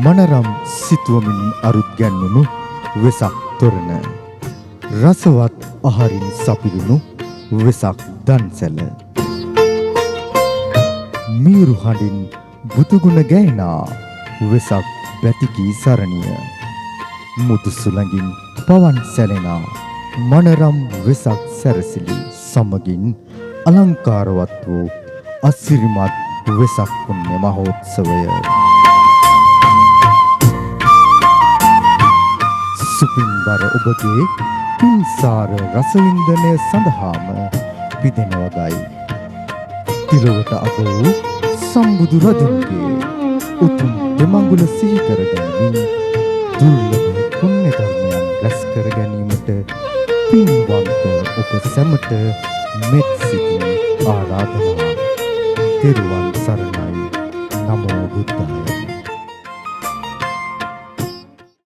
මනරම් සිතුවමින් අරුත් ගැන්වුණු වෙසක් තොරණ, රසවත් ආහාරින් සපිරුණු වෙසක් දන්සැල, මීරු හඬින් බුදුගුණ ගැයනා වෙසක් බැතිකී සරණිය, මුදු සුළඟින් පවන් සැලෙනා මනරම් වෙසක් සැරසිලි සමගින් අලංකාරවත් වූ අසිරිමත් වෙසක් පුණ්‍ය මහෝත්සවය. සුපින්බර ඔබගේ පින්සාර රසවින්දනය සඳහාම පිදෙන වගයි. තිලොවට අග වූ සම්බුදු රජුන්ගේ උතුම් දෙමඟුල සිහි කර ගනිමින් දුර්ලභ පුණ්‍ය ධර්මයන් රැස් කර ගැනීමට පින්වන්ත ඔබ සැමට මෙත් සිතින් ආරාධනා. තෙරුවන් සරණයි. නමෝ බුද්ධාය.